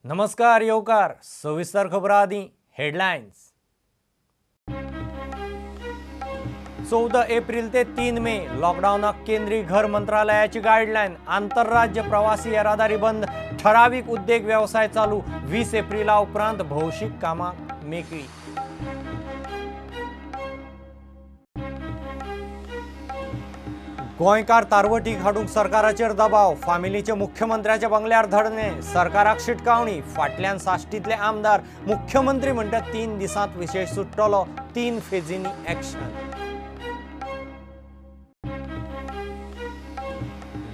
नमस्कार येवकार सविस्तर खबरां आदी हेडलायन्स। 14 एप्रिल ते 3 मे लॉकडावनाक केंद्रीय घर मंत्रालयाची गायडलायन। आंतरराज्य प्रवासी येरादारी बंद, ठरावीक उद्देग वेवसाय चालू। 20 एप्रिला उपरांत भौशीक कामाक मेकळी। गोंयकार तारवटीक हाडूंक सरकाराचेर दबाव। फामिलीचे मुख्यमंत्र्याच्या बंगल्यार धरणे, सरकाराक शिटकावणी। फाटल्यान साश्टींतले आमदार, मुख्यमंत्री म्हणटात 3 दिसांत विशेश सुट्टलो, 3 फेजींनी एक्शन।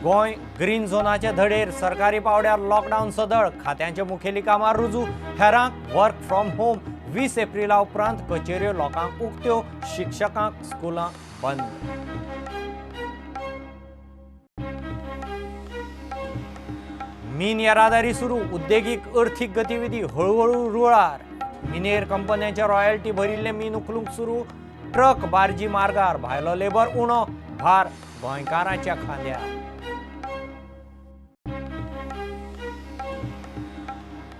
गोंय ग्रीन झोनाचे धडेर, सरकारी पावड्यार लॉकडावन सदळ। खात्यांचे मुखेली कामार रुजू, हेरांक वर्क फ्रॉम होम। 20 एप्रिला उपरांत कचेऱ्यो लोकांक उक्त्यो, शिक्षकांक स्कुलां बंद। मीन येरादारी सुरू, उद्देगीक अर्थीक गतिविधी हळूहळू रुळार। मिनेर कंपन्यांच्या रॉयल्टी भरिल्ले मीन उखलूंक सुरू। ट्रक बार्जी मार्गार, भायलो लेबर उणो, भार गोंयकारांच्या खांद्यार।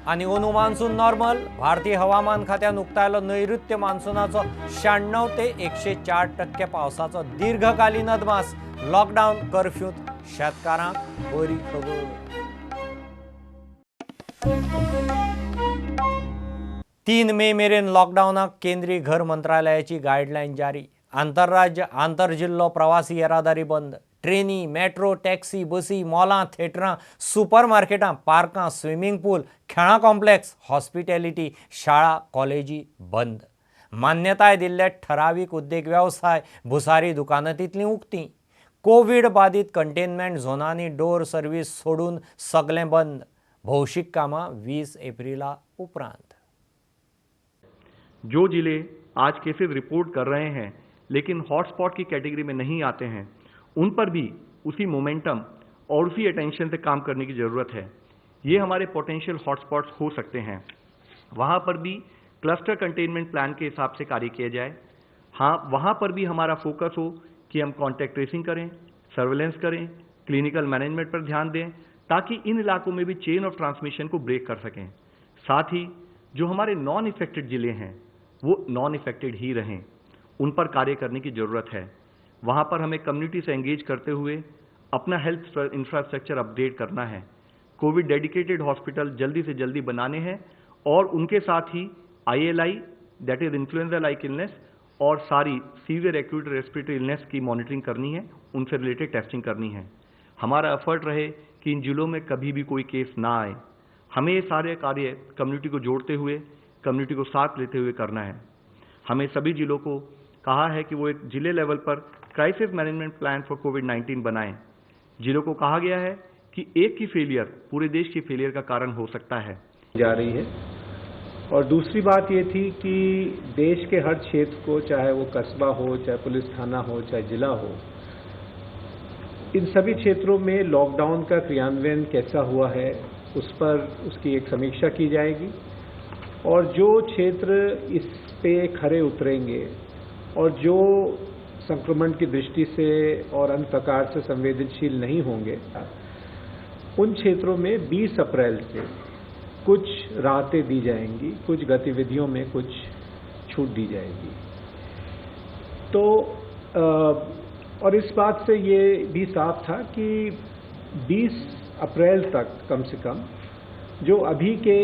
आनी अंदू मान्सून नॉर्मल। भारतीय हवामान खात्यान उक्तायलो नैऋत्य मान्सूनाचो 96 ते 104% पावसाचो दीर्घकालीन अदमास। लॉकडावन कर्फ्यूत शेतकारांक बरी खबर। 3 मे मेरेन लॉकडावनाक केंद्रीय घर मंत्रालयाची गायडलायन जारी। आंतरराज्य आंतरजिल्लो प्रवासी येरादारी बंद। ट्रेनी, मेट्रो, टॅक्सी, बसी, मॉलां, थेटरां, सुपर मार्केटां, पार्कां, स्विमींग पूल, खेळां कॉम्प्लेक्स, हॉस्पिटॅलिटी, शाळा, कॉलेजी बंद। मान्यताय दिल्ले ठरावीक उद्देग वेवसाय, भुसारी दुकानां तितलीं उक्तीं। कोवीड बादीत कंटेनमेंट झोनांनी डोर सर्वीस सोडून सगळें बंद। भौशीक कामां 20 एप्रिला उपरांत। जो जिले आज केसेस रिपोर्ट कर रहे हैं लेकिन हॉटस्पॉट की कैटेगरी में नहीं आते हैं, उन पर भी उसी मोमेंटम और उसी अटेंशन से काम करने की ज़रूरत है। ये हमारे पोटेंशियल हॉटस्पॉट्स हो सकते हैं, वहाँ पर भी क्लस्टर कंटेनमेंट प्लान के हिसाब से कार्य किया जाए। हाँ, वहाँ पर भी हमारा फोकस हो कि हम कॉन्टैक्ट ट्रेसिंग करें, सर्वेलेंस करें, क्लिनिकल मैनेजमेंट पर ध्यान दें, ताकि इन इलाकों में भी चेन ऑफ ट्रांसमिशन को ब्रेक कर सकें। साथ ही जो हमारे नॉन इफेक्टेड ज़िले हैं वो नॉन इफेक्टेड ही रहें, उन पर कार्य करने की ज़रूरत है। वहाँ पर हमें कम्युनिटी से एंगेज करते हुए अपना हेल्थ इंफ्रास्ट्रक्चर अपडेट करना है। कोविड डेडिकेटेड हॉस्पिटल जल्दी से जल्दी बनाने हैं और उनके साथ ही ILI, that is influenza like illness, और सारी सीवियर एक्यूट रेस्पिरेटरी इलनेस की मॉनिटरिंग करनी है, उनसे रिलेटेड टेस्टिंग करनी है। हमारा एफर्ट रहे कि इन जिलों में कभी भी कोई केस ना आए। हमें ये सारे कार्य कम्युनिटी को जोड़ते हुए, कम्युनिटी को साथ लेते हुए करना है। हमें सभी जिलों को कहा है कि वो एक जिले लेवल पर क्राइसिस मैनेजमेंट प्लान फॉर कोविड-19 बनाएं। जिलों को कहा गया है कि एक की फेलियर पूरे देश की फेलियर का कारण हो सकता है। जा रही है। और दूसरी बात ये थी कि देश के हर क्षेत्र को, चाहे वो कस्बा हो, चाहे पुलिस थाना हो, चाहे जिला हो, इन सभी क्षेत्रों में लॉकडाउन का क्रियान्वयन कैसा हुआ है उस पर उसकी एक समीक्षा की जाएगी। और जो क्षेत्र इस पे खरे उतरेंगे और जो संक्रमण की दृष्टि से और अन्य प्रकार से संवेदनशील नहीं होंगे, उन क्षेत्रों में 20 अप्रैल से कुछ राहतें दी जाएंगी, कुछ गतिविधियों में कुछ छूट दी जाएगी। तो और इस बात से ये भी साफ था कि 20 अप्रैल तक कम से कम जो अभी के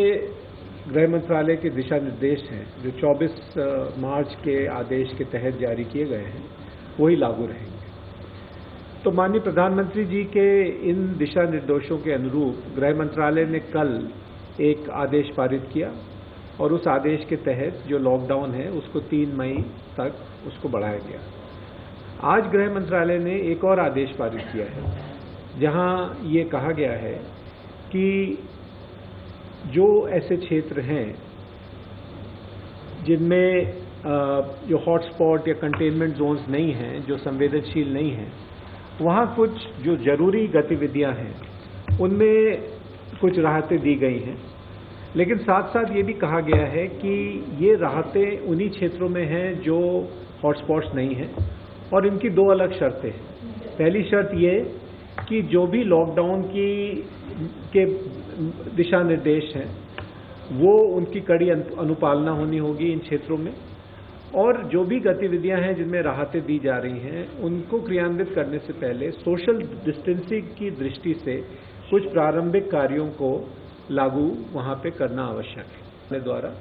गृह मंत्रालय के दिशा निर्देश हैं, जो 24 मार्च के आदेश के तहत जारी किए गए हैं, वही लागू रहेंगे। तो माननीय प्रधानमंत्री जी के इन दिशा निर्देशों के अनुरूप गृह मंत्रालय ने कल एक आदेश पारित किया और उस आदेश के तहत जो लॉकडाउन है उसको 3 मई तक उसको बढ़ाया गया। आज गृह मंत्रालय ने एक और आदेश पारित किया है, जहां ये कहा गया है कि जो ऐसे क्षेत्र हैं जिनमें जो हॉटस्पॉट या कंटेनमेंट जोन्स नहीं हैं, जो संवेदनशील नहीं हैं, वहाँ कुछ जो ज़रूरी गतिविधियाँ हैं उनमें कुछ राहतें दी गई हैं। लेकिन साथ साथ ये भी कहा गया है कि ये राहतें उन्हीं क्षेत्रों में हैं जो हॉटस्पॉट्स नहीं हैं, और इनकी 2 अलग शर्तें हैं। पहली शर्त ये कि जो भी लॉकडाउन की के दिशा निर्देश हैं वो उनकी कड़ी अनुपालना होनी होगी इन क्षेत्रों में। और जो भी गतिविधियां हैं जिनमें राहतें दी जा रही हैं, उनको क्रियान्वित करने से पहले सोशल डिस्टेंसिंग की दृष्टि से कुछ प्रारंभिक कार्यों को लागू वहां पे करना आवश्यक है द्वारा।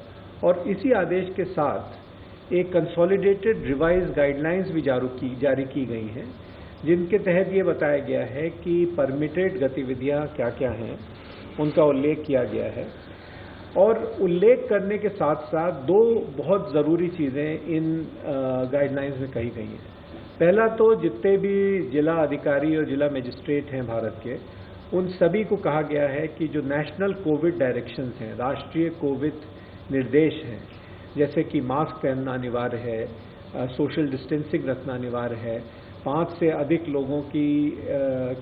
और इसी आदेश के साथ एक कंसोलिडेटेड रिवाइज गाइडलाइंस भी जारी की गई हैं, जिनके तहत ये बताया गया है कि परमिटेड गतिविधियां क्या क्या हैं, उनका उल्लेख किया गया है। और उल्लेख करने के साथ साथ दो बहुत ज़रूरी चीज़ें इन गाइडलाइंस में कही गई हैं। पहला तो जितने भी जिला अधिकारी और जिला मजिस्ट्रेट हैं भारत के, उन सभी को कहा गया है कि जो नेशनल कोविड डायरेक्शंस हैं, राष्ट्रीय कोविड निर्देश हैं, जैसे कि मास्क पहनना अनिवार्य है, सोशल डिस्टेंसिंग रखना अनिवार्य है, 5 से अधिक लोगों की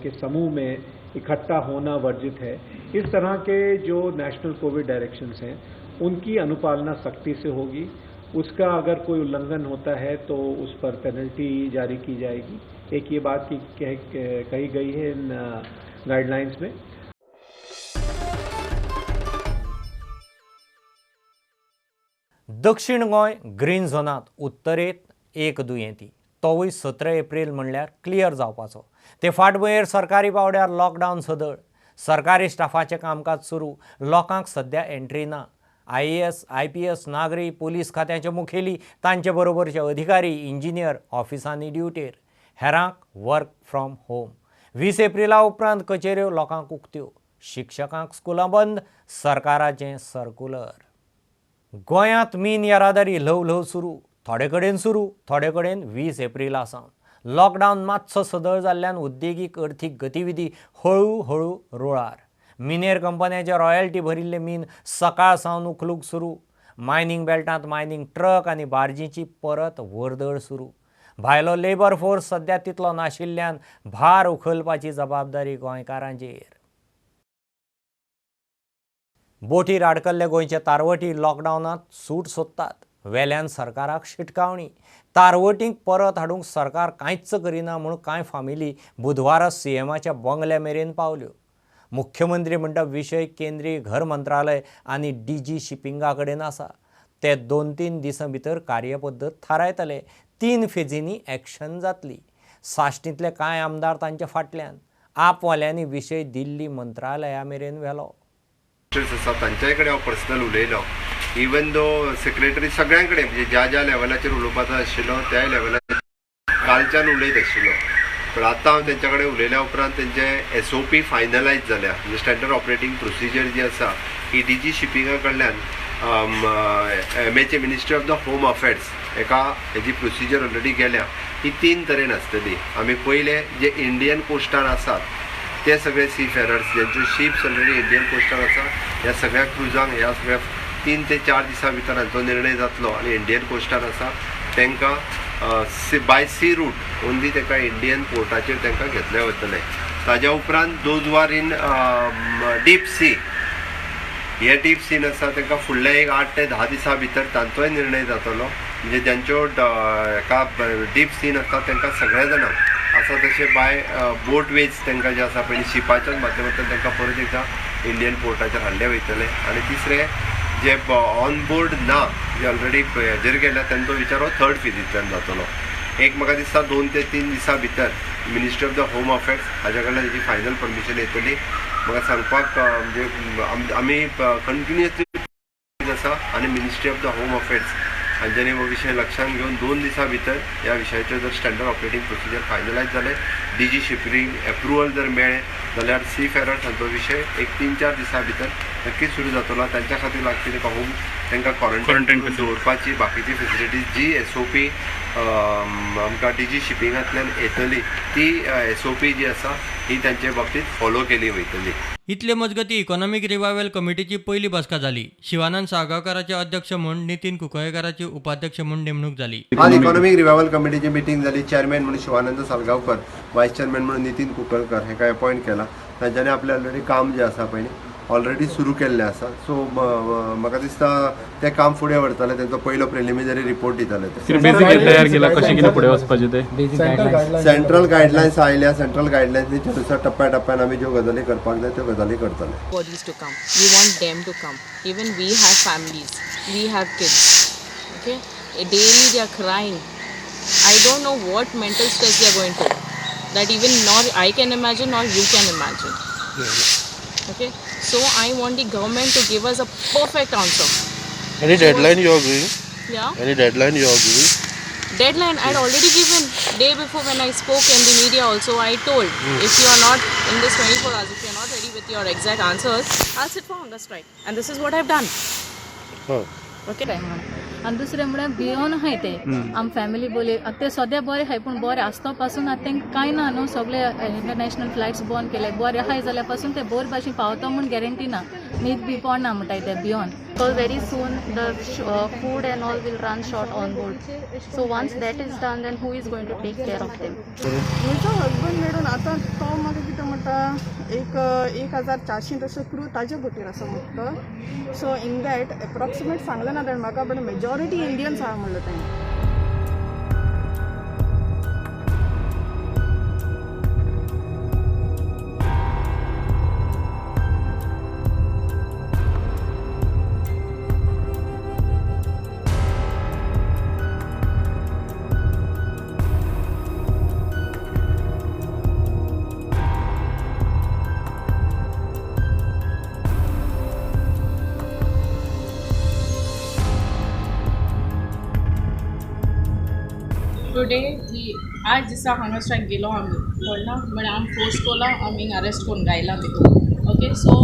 के समूह में इकट्ठा होना वर्जित है, इस तरह के जो नेशनल कोविड डायरेक्शंस हैं उनकी अनुपालना सख्ती से होगी। उसका अगर कोई उल्लंघन होता है तो उस पर पेनल्टी जारी की जाएगी। एक ये बात की कही गई है इन गाइडलाइंस में। दक्षिण गोंय ग्रीन झोनांत उत्तरेंत एक दुयेंती, तोवूय 17 एप्रिल म्हणल्यार क्लियर जावपाचो। ते फाटभुंयेर सरकारी पावड्यार लॉकडावन सदळ, सरकारी स्टाफाचें कामकाज सुरू, लोकांक सद्या एंट्री ना। IAS, IPS, नागरी, पुलीस खात्याचे मुखेली, तांचे बरोबरचे अधिकारी, इंजिनियर ऑफिसांनी ड्युटेर, हेरांक वर्क फ्रॉम होम। 20 एप्रिला उपरांत कचेऱ्यो लोकांक उक्त्यो, शिक्षकांक स्कुलां बंद, सरकाराचें सर्कुलर। गोंयांत मीन येरादारी ल्हव ल्हव सुरू, थोडे कडेन सुरू, थोडे कडेन 20 एप्रिला सावन। लॉकडावन मातसो सदळ जाल्ल्यान उद्देगीक अर्थीक गतिविधी हळू हळू रुळार। मिनेर कंपन्याचे रॉयल्टी भरिल्ले मीन सकाळ सावन उखलूंक सुरू। मायनींग बेल्टांत मायनींग ट्रक आनी बार्जींची परत वर्दळ सुरू। भायलो लेबर फोर्स सद्या तितलो नाशिल्ल्यान भार उखलपाची जबाबदारी गोंयकारांचेर। बोटीर आडकल्ले गोंयचे तारवटी लॉकडावनांत सूट सोदतात, वेल्यान सरकाराक शिटकावणी। तारवटींक परत हाडूंक सरकार कांयच करिना म्हूण कांय फामिली बुधवारा सीएमाच्या बंगल्या मेरेन पावल्यो। मुख्यमंत्री म्हणटा विशय केंद्रीय घर मंत्रालय आनी डीजी शिपिंगा कडेन आसा, ते 2-3 दिसां भितर कार्यपद्दत थारायतले। 3 फेजींनी एक्शन जातली। साश्टींतले कांय आमदार तांच्या फाटल्यान, आपवाल्यांनी विशय दिल्ली मंत्रालया मेरेन व्हेलो। आसा तांच्याय कडेन हांव पर्सनल उलयलो, इवन दो सेक्रेटरी सगळ्यां कडेन म्हणजे ज्या ज्या लेवलाचेर उलोवपाचो आशिल्लो त्याय लेवलाचेर कालच्यान उलयत आशिल्लो। पण आतां हांव तेंच्या कडेन उलयल्या उपरांत तेंचे SOP finalise जाल्या, म्हणजे स्टँडर्ड ऑपरेटींग प्रोसिजर जी आसा ही डीजी शिपिंगा कडल्यान MHA ministry of the home affairs एका हेजी प्रोसिजर ऑलरेडी गेल्या। ही 3 तरेन आसतली। आमी पयले जे इंडियन कोस्टार आसात ते सगळे सी फेरर्स ज्यांच्यो शिप्स ऑलरेडी इंडियन कोस्टार आसा ह्या सगळ्या क्रुजांक ह्या सगळ्या 3 ते 4 दिसां भितर हांचो निर्णय जातलो आनी इंडियन कोस्टार आसा तांकां बाय सी रूट ओन्ली तांकां इंडियन पोर्टाचेर तांकां घेतले वतले। ताज्या उपरांत those who are in deep sea, हे डीप सीन आसा तांकां फुडल्या एक 8 ते 10 दिसां भितर तांचोय निर्णय जातलो। म्हणजे ज्यांच्यो हेका डीप सीन आसता तांकां सगळ्या जाणांक आसा तशें बाय बोटवेज तांकां जे आसा पयलीं शिपाच्याच माध्यमांतल्यान तांकां परत एकदां इंडियन पोर्टाचेर हाडले वयतले। आनी तिसरें जे ऑन बोर्ड ना जे ऑलरेडी हेजेर गेल्या तांचो विचार हो थर्ड फेजींतल्यान जातलो। एक म्हाका दिसता 2 ते 3 दिसां भितर ministry of the home affairs हाज्या कडल्यान तेजी फायनल परमिशन येतली। म्हाका सांगपाक म्हणजे आमी कंटिन्युअसली आसा आनी ministry of the home affairs हांच्यांनी हो विशय लक्षांत घेवन 2 दिसां भितर ह्या विशयाचेर जर स्टँडर्ड ऑपरेटींग प्रोसिजर फायनलायज जालें, डीजी शिपिंग एप्रुवल जर मेळ्ळें जाल्यार सी फेरर्स हांचो विशय एक 3-4 दिसां भितर नक्कीच सुरू जातलो। तांच्या खातीर लागपी तांकां होम तांकां क्वॉरंटायन दवरपाची बाकीची फेसिलिटीज जी SOP आमकां डीजी शिपिंगांतल्यान येतली ती SOP जी आसा ही तांचे बाबतींत फॉलो केली वयतली। इतले मजगती इकॉनॉमिक रिवायवल कमिटीची पयली बसका जाली। शिवानंद साळगांवकाराचे अध्यक्ष म्हूण नितीन कुंकळयेंकाराची उपाध्यक्ष म्हूण नेमणूक जाली। आज इकॉनॉमिक रिवायवल कमिटीची मिटींग जाली। चेअरमॅन म्हणून शिवानंद साळगांवकर, वायस चेअरमॅन म्हणून नितीन कुंकळकर हेका अपॉयंट केला। तांच्यांनी आपलें ऑलरेडी काम जें आसा पळय ऑलरेडी सुरू केल्लें आसा. सो म्हाका दिसता तें काम फुडें व्हरतले, तेंचो पयलो प्रिलिमिनरी रिपोर्ट दितले ते. बेसिक तयार केला कशें कितें फुडें वचपाचें ते सेंट्रल गायडलायन्स आयल्या, सेंट्रल गायडलायन्सीच्या नुसार टप्प्या टप्प्यान आमी ज्यो गजाली करपाक जाय त्यो गजाली करतले. Bodies to come. We want them to come. Even we have families, we have kids. Okay, daily they are crying. I don't know what mental stress they are going through. That even nor I can imagine nor you can imagine. Okay, so I want the government to give us a perfect answer. Any deadline you are giving? Yeah. Any deadline you are giving? Deadline I had already given day before when I spoke in the media also. I told if you are not in this 24 hours, if you are not ready with your exact answers, I'll sit for hunger strike. And this is what I've done. Huh. Okay. काय म्हणून आनी दुसरें म्हळ्यार भियोन आहाय ते आम family बोले आतां ते सद्या बरे आहाय पूण बरे आसतो पासून आतां तेंकां कांय ना न्हू, सगळे इंटरनॅशनल फ्लायट्स बंद केले. बरे आहाय जाल्यार पासून ते बोर भाशेन पावतो म्हूण गॅरंटी ना, न्हीद बी पडना म्हणटाय ते भियोन. Because very soon the food and all will run short on board. So once that is done, then who is going to take care of them? म्हजो हजबंड मेळून आतां तो म्हाका कितें म्हणटा, एक 1400 तशें क्रू ताजे बोटीर आसा म्हणटा. सो इन that approximate सांगलें ना ताणें म्हाका, बट मेजॉरिटी इंडियन्स आहा म्हणलें ताणें. टुडे we आज दिसा हांगा स्ट्रायक गेलो आमी कळना, बट आम फोर्स कोला आमी अरेस्ट करून गायला भितूर. Okay, so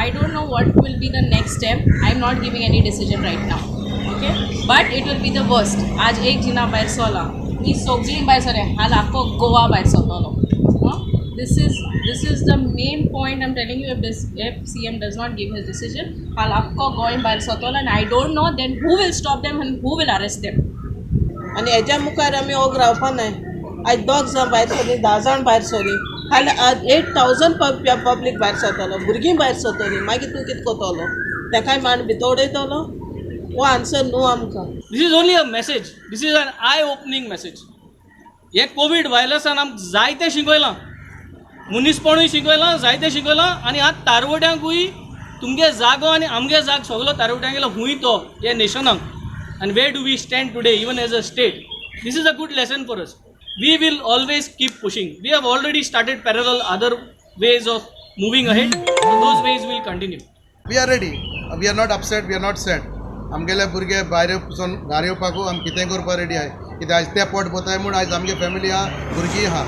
I don't know what will be the next step. I am not giving any decision right now. Okay, but it will be the worst. आज एक जिना भायर सरला, ही सगळीं भायर सरले, हाल आख्खो गोवा भायर सरतलो. This is the main point I am telling you. If C M does not give his decision, हाल आख्खो गोंय भायर सरतलो आनी I don't know then who will stop them आनी who will arrest them. आनी हेज्या मुखार आमी ओग रावपा नाय. आयज 2 जाण भायर सरली, 10 जाण भायर सरली, हाल 8000 पब्लीक भायर सरतलो, भुरगीं भायर सरतलीं, मागीर तूं कितें करतलो? तेकाय मांड भितर उडयतलो? हो आन्सर न्हू आमकां. This is only a message. This is an eye opening message. हे कोवीड व्हायरसान आमकां जायतें शिकयलां, मनीसपणूय शिकयलां, जायतें शिकयलां. आनी आतां तारवट्यांकूय तुमगे जागो आनी आमगे जाग सगलो तारवट्यांगेलो हूंय तो हे नेशनाक. And where do we stand today, even as a state? This is a good lesson for us. We will always keep pushing. We have already started parallel other ways of moving ahead. So those ways will continue. We are ready. We are not upset, we are not sad. आमगेले भुरगे भायर वचून घरा येवपाकू आमी कितेंय करपाक ready आहाय, कित्याक आयज ते पोट भरताय म्हूण आयज आमगे फॅमिली आहा, भुरगीं आहा.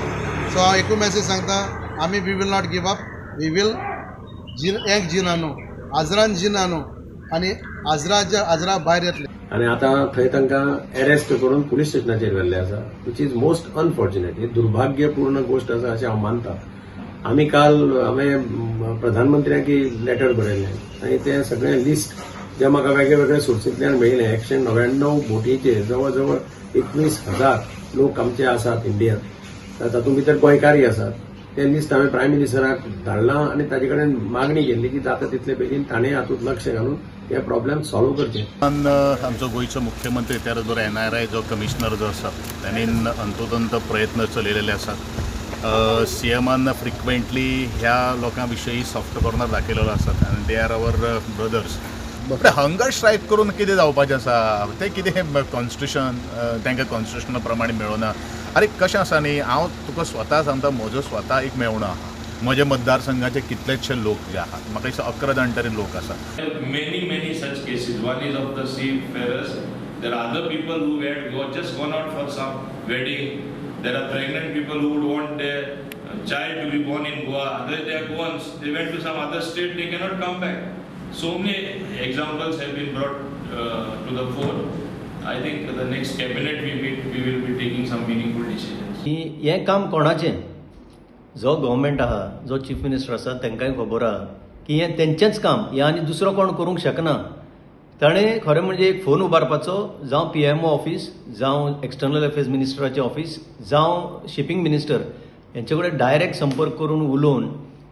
सो हांव एकूय मॅसेज सांगता, आमी we will not give up. We will एक जिना न्हू, आजरान जिना न्हू, आनी आजराच्या आजरा भायर येतले. आनी आतां थंय तांकां अरेस्ट करून पुलीस स्टेशनाचेर व्हेल्ले आसा, which is most unfortunate. ही दुर्भाग्यपूर्ण गोश्ट आसा अशें हांव मानता. आमी काल हांवें प्रधानमंत्र्याक लेटर बरयलें आनी तें सगळें लिस्ट जें म्हाका वेगळे वेगळे सोर्सींतल्यान मेळिल्लें, 199 बोटीचेर जवळ जवळ 21,000 लोक आमचे आसात इंडियांत, तातूंत भितर गोंयकारय आसात. तें लिस्ट हांवें प्रायम मिनिस्टराक धाडलां आनी ताजे कडेन मागणी केल्ली की जाता तितले बेगीन ताणें हातूंत लक्ष घालून हे प्रॉब्लेम सॉल्व करचे. आमचो गोंयचो मुख्यमंत्री त्याच बरोबर NRI जो कमिशनर जो आसा तांणी अंतोतंत प्रयत्न चलयलेले आसात. सीएमान फ्रिक्वेंटली ह्या लोकां विशयी सॉफ्ट कॉर्नर दाखयलेलो आसात आनी they are our brothers. Hunger strike करून कितें जावपाचें आसा? तें कितें कॉन्स्टिट्युशन तांकां कॉन्स्टिट्युशना प्रमाणे मेळना. आरे कशें आसा न्ही, हांव तुका स्वता सांगता, म्हजो स्वता एक मेवणो आहा, म्हज्या मतदारसंघाचे कितलेशे लोक जे आहात, म्हाका दिसता 11 जाण तरी लोक आसात. Many many such cases. One is of the seafarers. There are other people who had just gone out for some wedding. There are pregnant people who would want their child to be born in Goa. They are Goans. They went to some other state. They cannot come back. So many examples have been brought to the fore. I think the next cabinet we meet, we will be taking some meaningful decisions. हें काम कोणाचें? जो government आहा, जो chief minister आसा, तांकांय खबर आहा की हें तेंचेंच काम, हें आनी दुसरो कोण करूंक शकना. ताणें खरें म्हणजे एक फोन उबारपाचो, जावं PMO office, जावं एक्सटर्नल अफेर्स मिनिस्टराचें ऑफिस, जावं शिपींग मिनिस्टर, हेंचे कडेन डायरेक्ट संपर्क करून उलोवन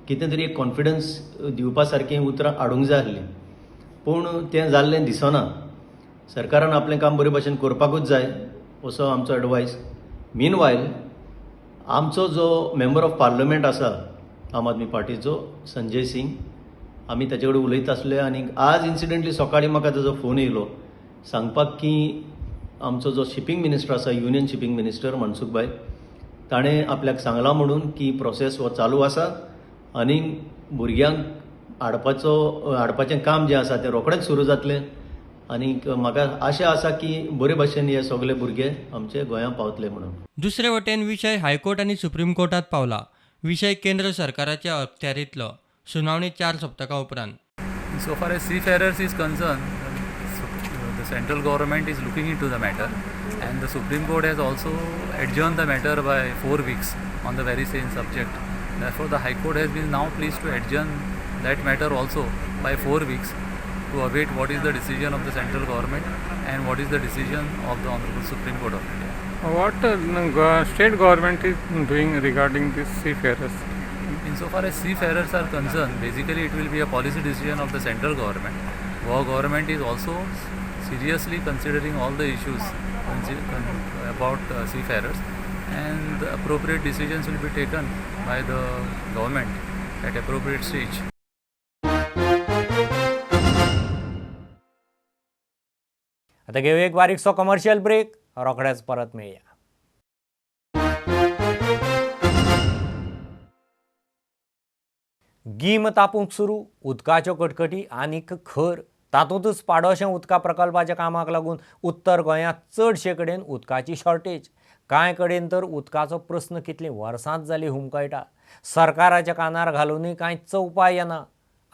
कितें तरी एक कॉन्फिडन्स दिवपा सारकीं उतरां हाडूंक जाय आसलीं, पूण तें जाल्लें दिसना. सरकारान आपलें काम बरे भाशेन करपाकूच जाय असो आमचो एडवायस. मीन वायल आमचो जो मेंबर ऑफ पार्लमेंट आसा आम आदमी पार्टीचो संजय सिंग, आमी ताचे कडेन उलयत आसले आनी आज इन्सिडंटली सकाळीं म्हाका ताजो फोन येयलो सांगपाक की आमचो जो शिपींग मिनिस्टर आसा, युनियन शिपींग मिनिस्टर मनसुख भाई, ताणें आपल्याक सांगलां म्हणून की प्रोसेस हो चालू आसा आनी भुरग्यांक हाडपाचें काम जें आसा तें रोखडेंच सुरू जातलें आनी म्हाका आशा आसा की बरे भाशेन हे सगळे भुरगे आमचे गोंयांत पावतले म्हणून. दुसरे वटेन विशय हायकोर्ट आनी सुप्रीम कोर्टात पावला. विशय केंद्र सरकाराच्या अखत्यारींतलो. सुनावणी 4 सप्तकां उपरांत. So far as seafarers is concerned, the central government is looking into the matter and the Supreme Court has also adjourned the matter by 4 weeks on the very same subject. Therefore, the High Court has been now pleased to adjourn that matter also by 4 weeks to await what is the decision of the central government and what is the decision of the Honorable Supreme Court of India. What state government is doing regarding this seafarers? Insofar as seafarers are concerned, basically it will be a policy decision of the central government. Our government is also seriously considering all the issues about seafarers, and the appropriate decisions will be taken by the government at appropriate stage. आता घेऊ एक बारीकसो commercial break, रोखडेच परत मेळया. गीम तापूंक सुरू, उदकाच्यो कटकटी आनीक खर, तातूंतच पाडोशें उदका प्रकल्पाच्या कामाक लागून उत्तर गोंयांत चडशे कडेन उदकाची शॉर्टेज. कांय कडेन तर उदकाचो प्रस्न कितलीं वर्सांच जालीं हुमकळटा. सरकाराच्या कानार घालुनूय कांय चवपाय येना.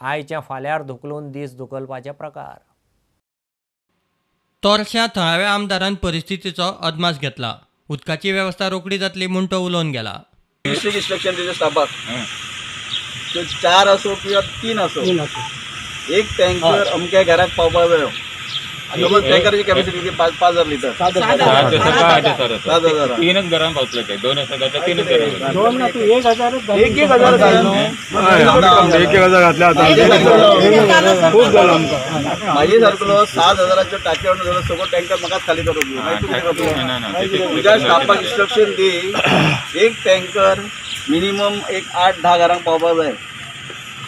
आयच्या फाल्यार धुकलून दीस धुकलपाचे प्रकार. तोरश्या थळाव्या आमदारान परिस्थितीचो अदमास घेतला. उदकाची वेवस्था रोखडी जातली म्हूण तो उलोवन गेला. डिस्ट्रिक्ट इन्स्पेक्शन तेजे स्टाफाक 4 असो किंवा 3 असो एक टँकर अमक्या घराक पावपाक जायो. टँकराची कॅपॅसिटी 5,000 लिटर. 7,000 तीनच घरां पावतले ते 2 हजार 3 घरां. 1,000 खूब जालो आमकां. म्हाजे सारको 7,000 टाकी हाडून जाल्यार सगळो टँकर म्हाकाच खाली करूंक. तुज्या स्टाफाक इन्स्ट्रक्शन दी, एक टँकर मिनिमम एक 8-10 घरांक पावपाक जाय.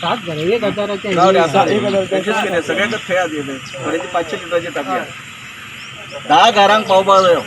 7 घरां 1,000 सगळ्यांक थंय आसा 500 लिटराची टाकी 10 घरांक पावपाक जायो.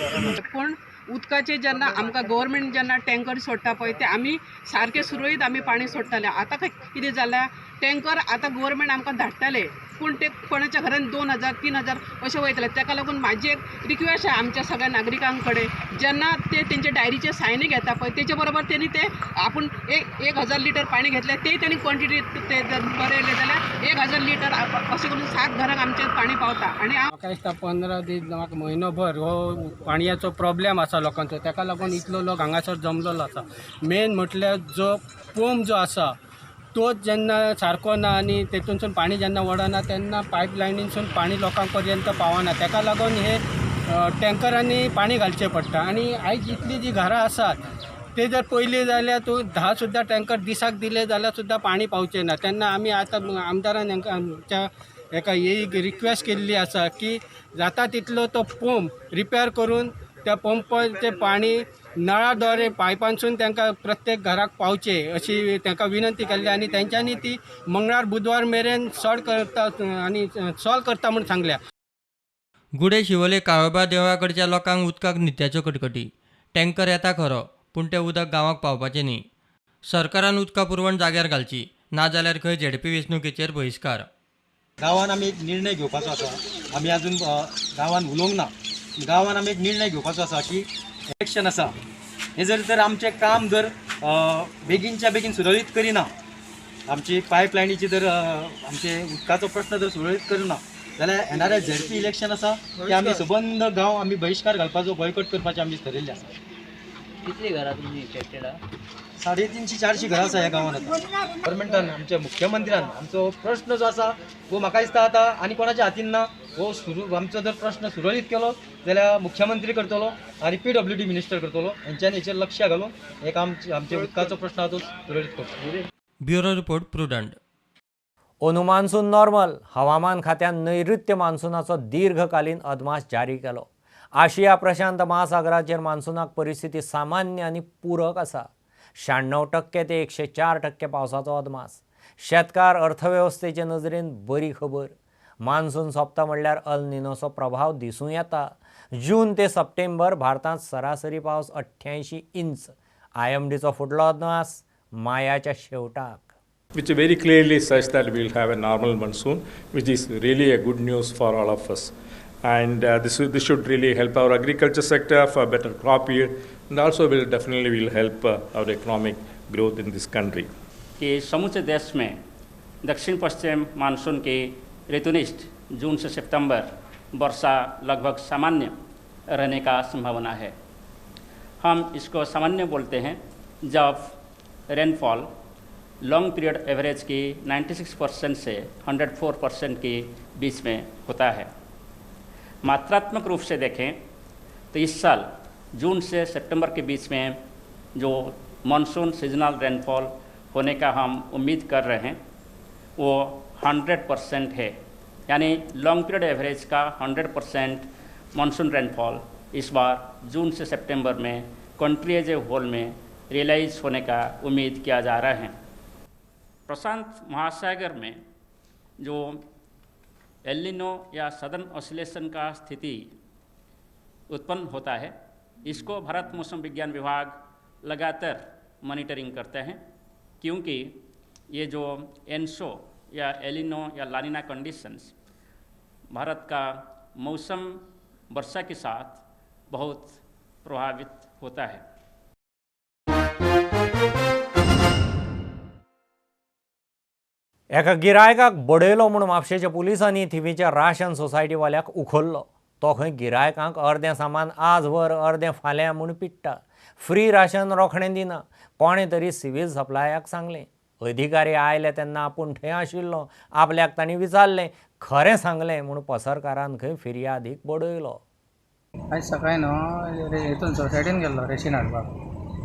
पूण उदकाचे जेन्ना आमकां गव्हर्मेंट जेन्ना टँकर सोडटा पळय ते आमी सारके सुरळीत आमी पाणी सोडटाले. आतां कितें जालां, टँकर आतां गव्हर्मेंट आमकां धाडटाले पूण ते कोणाच्या घरान 2,000 3,000 अशें वयतले. ताका लागून म्हाजी एक रिक्वेस्ट आसा आमच्या सगळ्या नागरिकां कडेन, जेन्ना ते तेंचे डायरीचे सायनी घेता पळय तेचे बरोबर तेणी ते आपूण 1,000 लिटर पाणी घेतलें तेय तेणी क्वॉन्टिटी ते बरयलें जाल्यार 1,000 लिटर अशें करून 7 घरांक आमचें पाणी पावता. आनी म्हाका दिसता 15 दीस म्हाका म्हयनोभर हो पाणयाचो प्रॉब्लेम आसा लोकांचो, ताका लागून इतलो लोक हांगासर जमलेलो आसा. मेन म्हटल्यार जो पंप जो आसा तो जेन्ना सारको ना आनी तेतूनसून पाणी जेन्ना वडना तेन्ना पायपलायनीनसून पाणी लोकांक पर्यंत पावना. ताका लागून हे टँकरांनी पाणी घालचें पडटा. आनी आयज इतलीं जीं घरां आसात ते जर पयलीं जाल्यार तूं 10 सुद्दां टँकर दिसाक दिले जाल्यार सुद्दां पाणी पावचें ना. तेन्ना आमी आतां आमदारान आमच्या एका एक रिक्वेस्ट केल्ली आसा की जाता तितलो तो पंप रिपेर करून त्या पंपाचें पाणी नळाद्वारे पायपांसून तांकां प्रत्येक घराक पावचें अशी तांकां विनंती केल्ली आनी तेंच्यांनी ती मंगळार बुधवार मेरेन सॉल्व करता आनी सॉल्व करता म्हूण सांगल्या. गुडे शिवोले काळोबा देवळा कडच्या लोकांक उदकाक नित्याच्यो कटकटी. टँकर येता खरो पूण तें उदक गांवाक पावपाचें न्ही. सरकारान उदका पुरवण जाग्यार घालची, नाजाल्यार खंय झेडपी वेंचणुकेचेर बहिश्कार. गांवान आमी एक निर्णय घेवपाचो आसा. आमी अजून गांवान उलोवंक ना. गांवान आमी एक निर्णय घेवपाचो आसा की इलेक्शन आसा हे जर तर आमचें काम जर बेगीनच्या बेगीन सुरळीत करिना, आमची पायपलायनीची जर आमचे उदकाचो प्रश्न जर सुरळीत करिना जाल्यार येणाऱ्या झेडपी इलेक्शन आसा ते आमी सबंद गांव आमी बहिश्कार घालपाचो, बॉयकॉट करपाचें आमी थरयल्लें आसा. कितली घरां तुमची इफेक्टेड आसा? 350-400 घरां आसा ह्या गांवांत. आतां गव्हर्मेंटान आमच्या मुख्यमंत्र्यान आमचो प्रश्न जो आसा वो म्हाका दिसता आतां आनी कोणाच्या हातीन ना. हो सुरू आमचो जर प्रश्न सुरळीत केलो जाल्यार मुख्यमंत्री करतलो आनी PWD minister करतलो. हेंच्यांनी हेचेर लक्ष घालून एक आमचे उदकाचो प्रश्न आसा तो सुरळीत करतलो. Bureau report, Prudent. अंदू मान्सून नॉर्मल. हवामान खात्यान नैऋत्य मान्सूनाचो दीर्घकालीन अदमास जारी केलो. आशिया प्रशांत महासागराचेर मान्सूनाक परिस्थिती सामान्य आनी पूरक आसा. 96% ते 104% पावसाचो अदमास. शेतकार अर्थवेवस्थेचे नजरेन बरी खबर. मान्सून सोंपता म्हणल्यार अल निनोचो प्रभाव दिसूं येता. जून ते सप्टेंबर भारतांत सरासरी पावस 88 इंच. IMDचो फुडलो अदमास मायाच्या शेवटाक. Which very clearly says that we will have a normal monsoon, which is really a good news for all of us. And this should really help our agriculture sector for better crop yield, and also will definitely will help our economic growth in this country. कि समूचे देश में दक्षिण पश्चिम monsoon की ऋतुनिष्ठ जून से सितंबर वर्षा लगभग सामान्य रहने का संभावना है। हम इसको सामान्य बोलते हैं जब रेनफॉल लॉन्ग पीरियड एवरेज की 96% से 104% के बीच में होता है। मात्रात्मक रूप से देखें तो इस साल जून से सितंबर के बीच में जो मानसून सीजनल रेनफॉल होने का हम उम्मीद कर रहे हैं वो 100% है, यानी लॉन्ग पीरियड एवरेज का 100% मानसून रेनफॉल इस बार जून से सितंबर में कंट्री एज ए होल में रियलाइज होने का उम्मीद किया जा रहा है। प्रशांत महासागर में जो एलिनो या सदर्न ऑसिलेशन का स्थिति उत्पन्न होता है, इसको भारत मौसम विज्ञान विभाग लगातार मॉनिटरिंग करते हैं, क्योंकि ये जो एनसो या एलिनो या लानिना कंडीशंस भारत का मौसम वर्षा के साथ बहुत प्रभावित होता है। एका गिरायकाक बडयलो म्हूण म्हापशेच्या पुलिसांनी थिवीच्या राशन सोसायटीवाल्याक उखल्लो. तो खंय गिरायकांक अर्दें सामान आज व्हर अर्दें फाल्यां म्हूण पिडटा. फ्री राशन रोखडें दिना. कोणें तरी सिव्हील सप्लायाक सांगलें. अधिकारी आयले तेन्ना आपूण थंय आशिल्लो. आपल्याक तांणी विचारलें, खरें सांगलें म्हूण पसरकारान खंय फिर्यादीक बडयलो. आयज सकाळीं न्हू हितून सोसायटीन गेल्लो रेशन हाडपाक.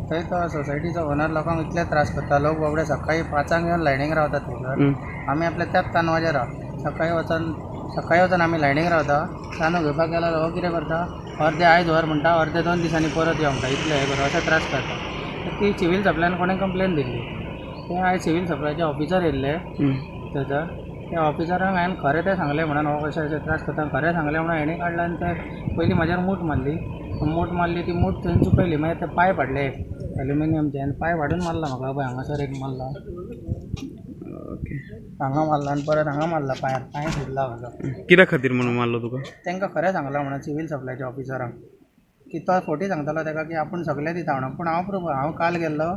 थंय तो सोसायटीचो ओनर लोकांक इतले त्रास करता. लोक बाबडे सकाळीं 5 येवन लायनीक रावतात थंयसर. आमी आपल्या त्याच तांदवाचेर आहा. सकाळीं वचून आमी लायनीक रावता. तांदूळ घेवपाक गेल्यार हो कितें करता, अर्दे आयज व्हर म्हणटा, अर्दे 2 दिसांनी परत यो म्हणटा, इतले हें कर, अशें त्रास करता. ती सिवील सप्लायान कोणें कंप्लेन दिल्ली. ते आयज सिवील सप्लायचे ऑफिसर येयल्ले थंयसर. त्या ऑफिसरांक हांवें खरें तें सांगलें म्हणून हो कशें अशें त्रास करता, खरें सांगलें म्हणून हेणें काडलें आनी ते पयलीं म्हजेर मूठ मारली. मूठ मारली ती मूठ थंय चुकयली. मागीर ते पांय फाडले एल्युमिनियमचे आनी पांय फाडून मारला म्हाका. पळय हांगासर एक मारला, हांगा मारला आनी परत हांगा मारला पांयार, पांय फुटला म्हाजो. कित्या खातीर म्हणून मारलो तुका? तांकां खरें सांगलां म्हणून सिवील सप्लायच्या ऑफिसरांक की तो फोटी सांगतालो ताका की आपूण सगळें दिता म्हणून, पूण हांव प्रूफ. हांव काल गेल्लो,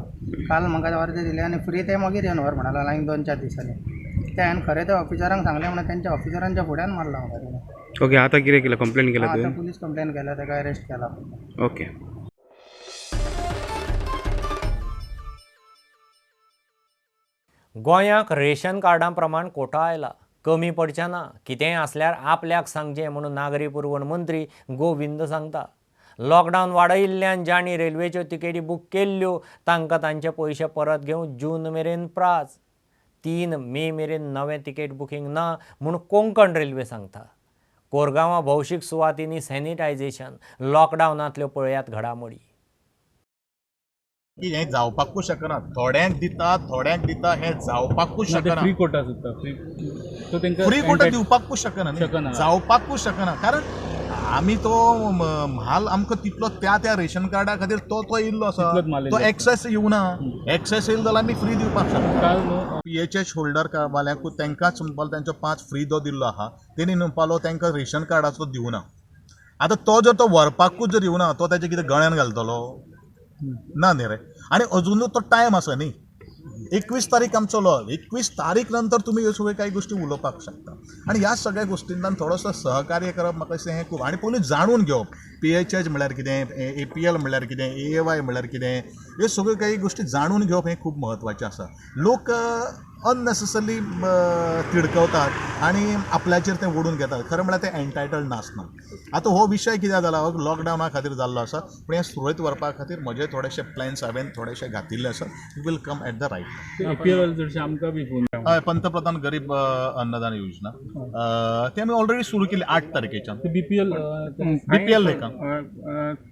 काल म्हाका अर्दे दिले आनी फ्री ते मागीर येवन व्हर म्हणला आनी 2-4 दिसांनी. ते हांवें खरें त्या ऑफिसरांक सांगलें म्हणून तेंच्या ऑफिसरांच्या फुड्यान मारला म्हाका तेणें. ओके, आतां कितें केलें? कंप्लेन केला तुवें? आतां पुलीस कंप्लेन केला, ताका अरेस्ट केला. ओके. गोंयाक रेशन कार्डां प्रमाण कोटा आयला. कमी पडचें ना. कितेंय आसल्यार आपल्याक सांगचें म्हणून नागरी पुरवण मंत्री गोविंद सांगता. लॉकडावन वाडयिल्ल्यान जांणी रेल्वेच्यो तिकेटी बूक केल्ल्यो तांकां तांचे पयशे परत घेवंक जून मेरेन प्राज. 3 मे मेरेन नवें तिकेट बुकींग ना म्हूण कोंकण रेल्वे सांगता. कोरगांवां भौशीक सुवातींनी सॅनिटायझेशन. लॉकडावनांतल्यो पळयात घडामोडी. हें जावपाकूच शकना. थोड्यांक दिता थोड्यांक दिता हें जावपाकूच शकना. फ्री कोटा सुद्दां फ्री कोटा दिवपाकूच शकना, जावपाकूच शकना. कारण आमी तो म्हाल आमकां तितलो त्या त्या रेशन कार्डा खातीर तो तो येयल्लो आसा, तो एक्सेस येवना. एक्सेस येयलो जाल्यार आमी फ्री दिवपाक शकता. पीएचएच होल्डर वाल्यांकूच तांकांच म्हणपालो तांचो 5 फ्री जो दिल्लो आहा तेणी म्हणपालो तांकां रेशन कार्डाचो दिवना. आतां तो जर तो व्हरपाकूच जर येवना तो ताजे कितें गळ्यान घालतलो ना न्ही रे. आनी अजुनूय तो टायम आसा न्ही. 21 तारीख आमचो लॉ, 21 तारीख नंतर तुमी ह्यो सगळ्यो कांय गोश्टी उलोवपाक शकता. आनी ह्या सगळ्या गोश्टींतल्यान थोडोसो सहकार्य करप म्हाका दिसता हें खूब. आनी पयलीं जाणून घेवप पीएचएच म्हणल्यार कितें, एपीएल म्हणल्यार कितें, एएवाय म्हणल्यार कितें, ह्यो सगळ्यो काही गोश्टी जाणून घेवप हें खूब म्हत्वाचें आसा. लोक अननेसेसरली तिडकवतात आनी आपल्याचेर ते ओडून घेतात. खरें म्हळ्यार ते एन्टायटल्ड नासना. आतां हो विशय कित्याक जाला, लॉकडावना खातीर जाल्लो आसा, पूण हें सुरळीत व्हरपा खातीर म्हजे थोडेशे प्लॅन्स हांवें थोडेशे घातिल्ले आसा. Will come at the right. हय, पंतप्रधान गरीब अन्नदान योजना ते आमी ऑलरेडी सुरू केली 8 तारखेच्यान. बीपीएल बीपीएल लेखा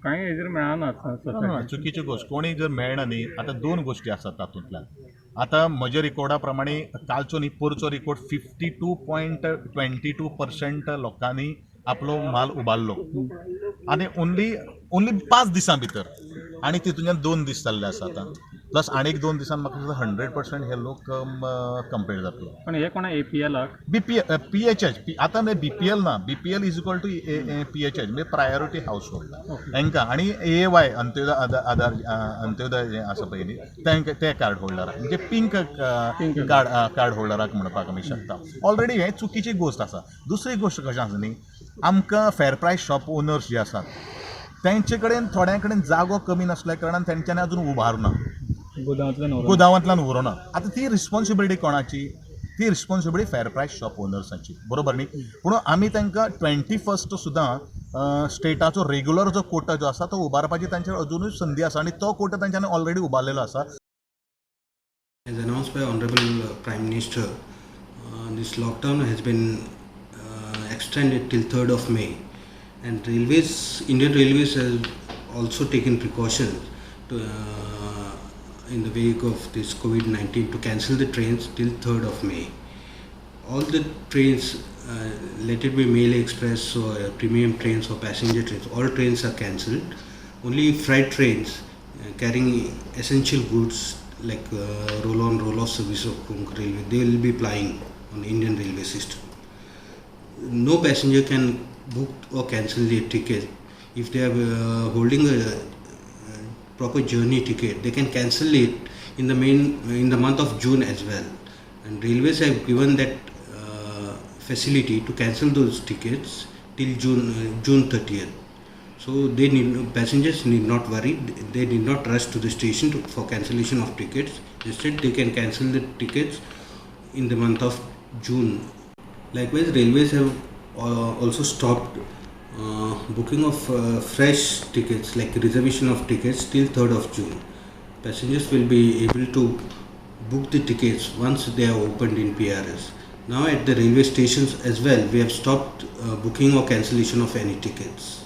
कांय हेजेर मेळना, चुकीची गोश्ट. कोणी जर मेळना न्ही, आतां 2 गोश्टी आसात तातूंतल्यान. आतां म्हज्या रिकॉर्डा प्रमाणे कालचो न्ही परचो रिकॉर्ड 52.22% लोकांनी आपलो माल उबारलो आनी ओन्ली 5 दिसां भितर, आनी तितूंतल्यान 2 दीस जाल्ले आसा आतां, प्लस आनीक 2 दिसान म्हाका दिसता 100% हे लोक कंप्लीट जातलो. पण हे कोणा एपीएलाक पीएचएच आतां म्हणजे बीपीएल ना, BPL is equal to PHH म्हणजे प्रायोरिटी हावस होल्ड तांकां, आनी एएवाय अंत्योदय आधार अंत्योदय जें आसा पळय न्ही तांकां ते कार्ड होल्डराक, म्हणजे पिंक कार्ड होल्डराक म्हणपाक आमी शकता. ऑलरेडी हें चुकीची गोश्ट आसा. दुसरी गोश्ट कशें आसा न्ही, आमकां फेर प्रायस शॉप ओनर्स जे आसात तेंचे कडेन थोड्यां कडेन जागो कमी नासल्या कारणान तेंच्यांनी अजून उबारना, गोदामांतल्यान व्हरूना. आतां ती रिस्पॉन्सिबिलिटी कोणाची? ती रिस्पॉन्सिबिलिटी फेर प्रायस शॉप ओनर्सांची, बरोबर न्ही? पूण आमी तांकां 21 सुद्दां स्टेटाचो रेगुलर जो कोटा जो आसा तो उबारपाची तांचेर अजुनूय संदी आसा आनी तो कोटा तांच्यांनी ऑलरेडी उबारलेलो आसा. As announced by Honorable Prime Minister, this lockdown has been extended till 3rd of May, and railways, Indian Railways has also taken precautions to, in the wake of this COVID-19, to cancel the trains till 3rd of May. All the trains, let it be Mail Express or premium trains or passenger trains, all trains are cancelled. Only freight trains carrying essential goods like roll-on, roll-off service of Konkan Railway, they will be plying on Indian railway system. No passenger can book or cancel their ticket. If they are holding a proper journey ticket, they can cancel it in the month of June as well. And railways have given that facility to cancel those tickets till June 30th. So they need, passengers need not worry. They need not rush to the station for cancellation of tickets. Instead, they can cancel the tickets in the month of June. Likewise, railways have also stopped booking of fresh tickets, like reservation of tickets, till 3rd of June. Passengers will be able to book the tickets once they are opened in PRS. Now at the railway stations as well, we have stopped booking or cancellation of any tickets.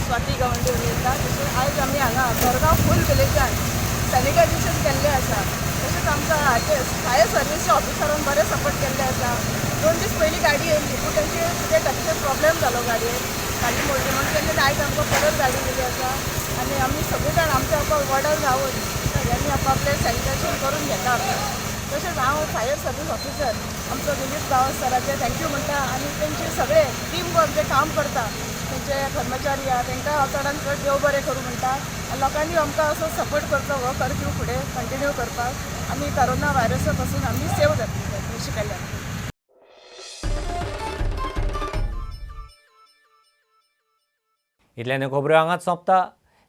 Swati Gawande उलयता. तशेंच आयज आमी हांगा गरगांव फूल विलेजान sanitisation केल्लें आसा. तशेंच आमकां हाचे फायर सर्विसच्या ऑफिसरान बरें सपोर्ट केल्लें आसा. 2 दीस पयलीं गाडी येयल्ली, पूण तेंचे कितें ताचेर प्रॉब्लेम जालो, गाडयेक गाडी मोडली म्हणून तेंच्यांनी आयज आमकां परत गाडी दिली आसा. आनी आमी सगळीं जाण आमच्या वॉर्डार रावन सगळ्यांनी आपआपलें सॅनिटायझेशन करून घेता. तशेंच हांव फायर सर्वीस ऑफिसर आमचो दिलीप गांवस सराचें thank you म्हणटा आनी तेंचे सगळे टीम वर्क जे काम करता तेंचे कर्मचारी आहा तेंकां हांव चडान चड देव बरें करूं म्हणटा. आनी लोकांनी आमकां असो सपोर्ट करचो, हो कर्फ्यू फुडें कंटिन्यू करपाक आनी करोना व्हायरसा पासून आमी सेव जातली अशें केल्यार. इतल्यान खबऱ्यो हांगाच सोंपता.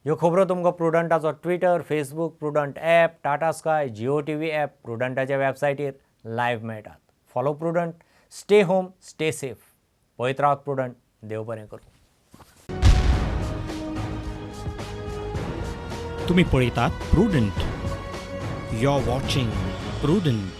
ह्यो खबरो तुमकां प्रुडंटाचो Twitter, Facebook, Prudent app, Tata Sky, Jio TV app, प्रुडंटाच्या वेबसायटीर live मेळटात. Follow Prudent, stay home, stay safe. पळयत रावात प्रुडंट. देव बरें करूं. तुम्ही पळयतात Prudent. You are watching Prudent.